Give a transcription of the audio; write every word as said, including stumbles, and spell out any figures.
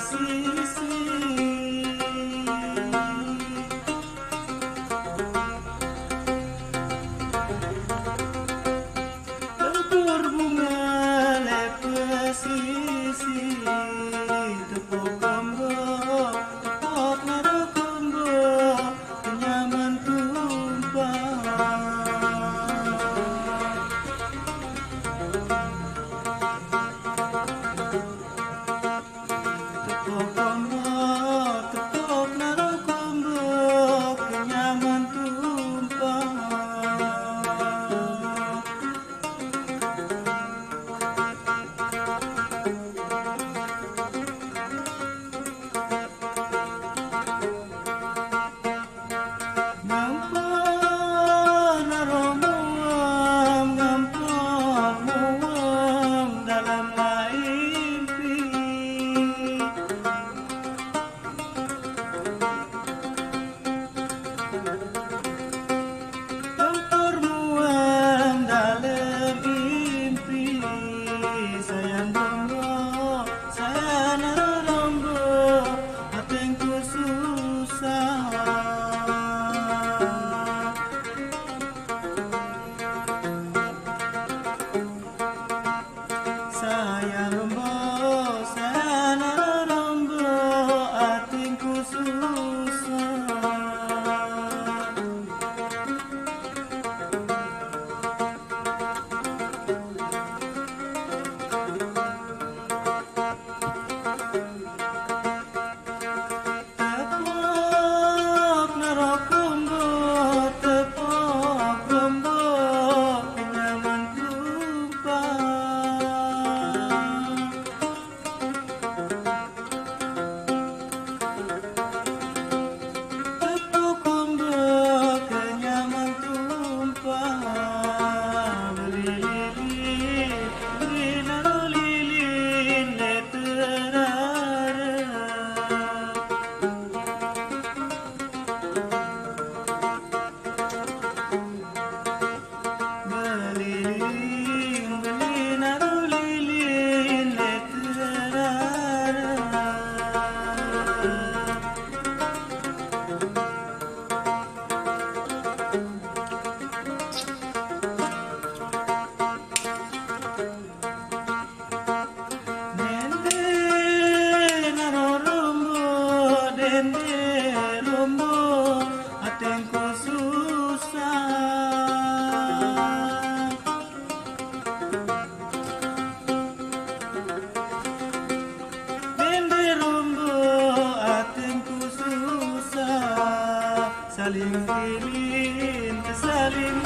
Sisi. Tempur bunga le pesisi, tepuk kombo, tepuk naro kombo, kenyaman tumpang. Tepuk kombo, tepuk naro kombo, kenyaman tumpang. Ngampa naro muang, ngampa muang dalam impi. Tempur muang dalam impi. Sayang rombo, sayang naro rombo, atengku susah. Saya rombo, saya naro rombo, atengku susah. Tepuk naro kombo, tepuk rombo, kenyaman tumpang. Tepuk kombo, kenyaman tumpang. Lilin, lilin, lilin, le terara. Beliling, beliling, aru lilin, le terara. Dende naro rombo, dende rombo, atengku susah. Dende rombo, atengku susah. Saling kilin, saling